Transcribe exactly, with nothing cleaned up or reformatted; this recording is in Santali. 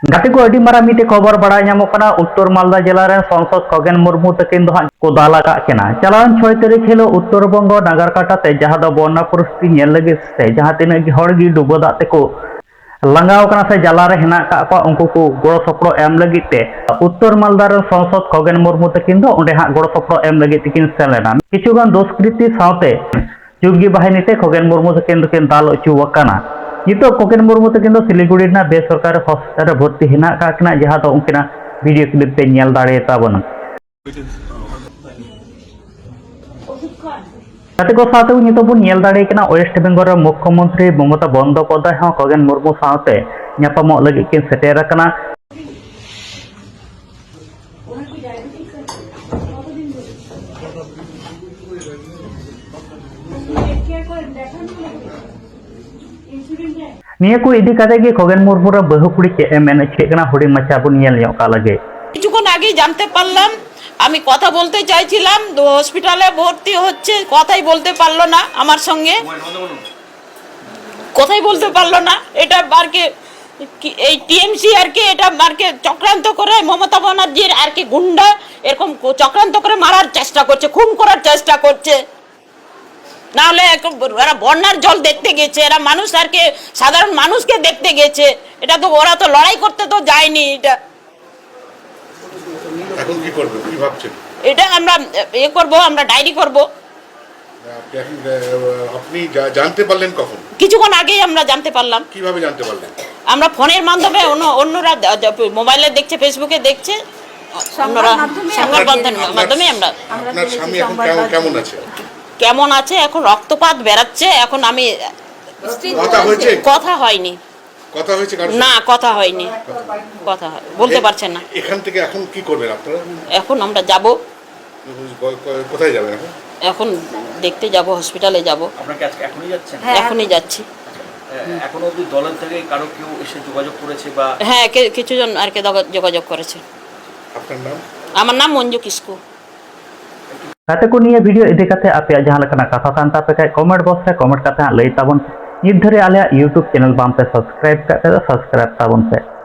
ᱜᱟᱛᱮ ᱠᱚ, ᱟᱹᱰᱤ ᱢᱟᱨᱟᱝ ᱢᱤᱫᱴᱮᱡ ᱠᱷᱚᱵᱚᱨ ᱵᱟᱲᱟᱭ ᱧᱟᱢᱚᱜ ᱠᱟᱱᱟ᱾ ᱩᱛᱛᱚᱨ ᱢᱟᱞᱫᱟ ᱡᱮᱞᱟ ᱨᱮᱱ ᱥᱚᱝᱥᱚᱫ ᱠᱷᱚᱜᱮᱱ ᱢᱩᱨᱢᱩ ᱛᱟᱹᱠᱤᱱ ᱫᱚ ᱦᱟᱸᱜ ᱠᱚ ᱫᱟᱞ ᱟᱠᱟᱫ ᱠᱤᱱᱟ᱾ ᱪᱟᱞᱟᱣᱮᱱ ᱪᱷᱚᱭ ᱛᱟᱹᱨᱤᱠᱷ ᱦᱤᱞᱳᱜ ᱩᱛᱛᱚᱨ ᱵᱚᱝᱜᱚ ᱱᱟᱜᱟᱨᱠᱟᱴᱟ ᱛᱮ, ᱡᱟᱦᱟᱸ ᱫᱚ ᱵᱚᱱᱱᱟ ᱯᱚᱨᱤᱥᱛᱷᱤᱛᱤ ᱧᱮᱞ ᱞᱟᱹᱜᱤᱫ ᱥᱮ ᱡᱟᱦᱟᱸ ᱛᱤᱱᱟᱹᱜ ᱜᱮ ᱦᱚᱲ ᱜᱮ ᱰᱩᱵᱟᱹ ᱫᱟᱜ ᱛᱮᱠᱚ ᱞᱟᱸᱜᱟᱣ ᱠᱟᱱᱟ ᱥᱮ ᱡᱟᱞᱟ ᱨᱮ ᱦᱮᱱᱟᱜ ᱟᱠᱟᱫ ᱠᱚᱣᱟ, ᱩᱱᱠᱩ ᱠᱚ ᱜᱚᱲᱚ ᱥᱚᱯᱚᱦᱚᱫ ᱮᱢ ᱞᱟᱹᱜᱤᱫ ᱛᱮ ᱩᱛᱛᱚᱨ ᱢᱟᱞᱫᱟ ᱨᱮᱱ ᱥᱚᱝᱥᱚᱫ ᱠᱷᱚᱜᱮᱱ ᱢᱩᱨᱢᱩ ᱛᱟᱹᱠᱤᱱ ᱫᱚ ᱚᱸᱰᱮ ᱦᱟᱸᱜ ᱜᱚᱲᱚ ᱥᱚᱯᱚᱦᱚᱫ ᱮᱢ ᱞᱟᱹᱜᱤᱫ ᱛᱮᱠᱤᱱ ᱥᱮᱱ ᱞᱮᱱᱟ᱾ ᱠᱤᱪᱷᱩᱜᱟᱱ ᱫᱩᱥᱠᱨᱤᱛᱤ ᱥᱟᱶᱛᱮ ᱡᱩᱜᱽᱜᱤ ᱵᱟᱦᱤᱱᱤ ᱛᱮ ᱠᱷᱚᱜᱮᱱ ᱢᱩᱨᱢᱩ ᱛᱟᱹᱠᱤᱱ ᱫᱚᱠᱤᱱ ᱫᱟᱞ ᱦᱚᱪᱚ ᱟᱠᱟᱱᱟ᱾ ᱱᱤᱛᱚᱜ ᱠᱷᱚᱜᱮᱱ ᱢᱩᱨᱢᱩ ᱛᱟᱹᱠᱤᱱ ᱫᱚ ᱥᱤᱞᱤᱜᱩᱲᱤ ᱨᱮᱱᱟᱜ ᱵᱮᱥᱚᱨᱠᱟᱨᱤ ᱦᱚᱥᱯᱤᱴᱟᱞ ᱨᱮ ᱵᱷᱚᱨᱛᱤ ᱦᱮᱱᱟᱜ ᱟᱠᱟᱫ ᱠᱤᱱᱟ, ᱡᱟᱦᱟᱸ ᱫᱚ ᱩᱱᱠᱤᱱᱟᱜ ᱵᱷᱤᱰᱤᱭᱳ ᱠᱞᱤᱯ ᱯᱮ ᱧᱮᱞ ᱫᱟᱲᱮᱭᱟᱛᱟ ᱵᱚᱱᱟ᱾ ᱜᱟᱛᱮ ᱠᱚ, ᱥᱟᱶᱛᱮ ᱱᱤᱛᱚᱜ ᱵᱚᱱ ᱧᱮᱞ ᱫᱟᱲᱮ ᱠᱟᱱᱟ ᱳᱭᱮᱥᱴ ᱵᱮᱝᱜᱚᱞ ᱨᱮ ᱢᱩᱠᱷᱭᱚᱢᱚᱱᱛᱨᱤ ᱢᱚᱢᱚᱛᱟ ᱵᱚᱱᱫᱚᱯᱚᱫᱽᱫᱷᱟᱭ ᱦᱚᱸ ᱠᱷᱚᱜᱮᱱ ᱢᱩᱨᱢᱩ ᱥᱟᱶᱛᱮ ᱧᱟᱯᱟᱢᱚᱜ ᱞᱟᱹᱜᱤᱫ ᱠᱤᱱ ᱥᱮᱴᱮᱨ ᱟᱠᱟᱱᱟ᱾ ᱱᱤᱭᱟᱹ ᱠᱚ ᱤᱫᱤ ᱠᱟᱛᱮ ᱜᱮ ᱠᱷᱚᱜᱮᱱ ᱢᱩᱨᱢᱩ ᱨᱮᱱ ᱵᱟᱹᱦᱩ ᱠᱩᱲᱤ ᱪᱮᱫ ᱮ ᱢᱮᱱ ᱦᱚᱪᱚᱭᱮᱫ ᱠᱟᱱᱟ, ᱦᱩᱰᱤᱧ ᱢᱟᱪᱷᱟ ᱵᱚᱱ ᱧᱮᱞ ᱧᱚᱜ ᱠᱟᱜ ᱞᱮᱜᱮ᱾ কিছুক্ষণ আগেই জানতে পারলাম, আমি কথা বলতে চাইছিলাম, তো হসপিটালে ভর্তি হচ্ছে, কথাই বলতে পারলো না আমার সঙ্গে। কথাই বলতে পারলো না। এটা আর কি, কি, এই টিএমসি আর কি, এটা আর কি চক্রান্ত করে, মমতা ব্যানার্জির আর কি গুন্ডা এরকম ক-, চক্রান্ত করে মারার চেষ্টা করছে, খুন করার চেষ্টা করছে। না হলে এখন এরা বন্যার জল দেখতে গেছে, এরা মানুষ আর কি, সাধারণ মানুষকে দেখতে গেছে। এটা তো, ওরা তো লড়াই করতে তো যায়নি। এটা, এখন কি করবেন, কি ভাবছেন? এটা আমরা ইয়ে করব, আমরা ডায়েরি করব। আপনি এখন, আহ, আপনি জা- জানতে পারলেন কখন? কিছুক্ষণ আগেই আমরা জানতে পারলাম। কিভাবে জানতে পারলেন? আমরা ফোনের মাধ্যমে, অন্য অন্যরা দ- দ- মোবাইলে দেখছে, ফেসবুকে দেখছে, অন্যরা মাধ্যমে সংবাদ আমরা মাধ্যমে আপনার- মাধ্যমে আমরা। আমরা আপনার পেয়েছি স্বামী এখন সংবাদ কেমন মাধ্যমে। কেমন আছে? কেমন আছে? এখন রক্তপাত বেরাচ্ছে। এখন আমি কথা হয়েছে? কথা হয়নি। কথা হয়েছে কারোর সাথে? না, কথা হয়নি। কথা হয়, বলতে এ- পারছেন না। এখান থেকে এখন কি করবেন আপনারা? এখন আমরা যাব, ক- ক- কোথায় যাবেন এখন? এখন দেখতে যাব, হসপিটালে যাব। আপনারা কি আজকে এখনই যাচ্ছেন? হ্যাঁ। এখনই যাচ্ছি। এখনো অবধি দলের থেকে কারো কেউ এসে যোগাযোগ করেছে বা হ্যাঁ, কে- কিছুজন আর কি দগ- যোগাযোগ করেছে। আপনার নাম? আমার নাম মঞ্জু কিস্কু। ᱜᱟᱛᱮ ᱠᱚ, ᱱᱤᱭᱟᱹ ᱵᱷᱤᱰᱤᱭᱳ ᱤᱫᱤ ᱠᱟᱛᱮ ᱟᱯᱮᱭᱟᱜ ᱡᱟᱦᱟᱸ ᱞᱮᱠᱟᱱᱟᱜ ᱠᱟᱛᱷᱟ ᱛᱟᱦᱮᱱ ᱛᱟᱯᱮ ᱠᱷᱟᱡ ᱠᱚᱢᱮᱱᱴ ᱵᱚᱠᱥ ᱨᱮ ᱠᱚᱢᱮᱱᱴ ᱠᱟᱛᱮ ᱦᱟᱸᱜ ᱞᱟᱹᱭ ᱛᱟᱵᱚᱱ ᱯᱮ᱾ ᱱᱤᱛ ᱫᱷᱟᱹᱨᱤᱡ ᱟᱞᱮᱭᱟᱜ ᱤᱭᱩᱴᱩᱵᱽ ᱪᱮᱱᱮᱞ ᱵᱟᱝ ᱯᱮ ᱥᱟᱵᱥᱠᱨᱟᱭᱤᱵᱽ ᱠᱟᱜ ᱠᱷᱟᱡ ᱫᱚ ᱥᱟᱵᱥᱠᱨᱟᱭᱤᱵᱽ ᱛᱟᱵᱚᱱ ᱯᱮ᱾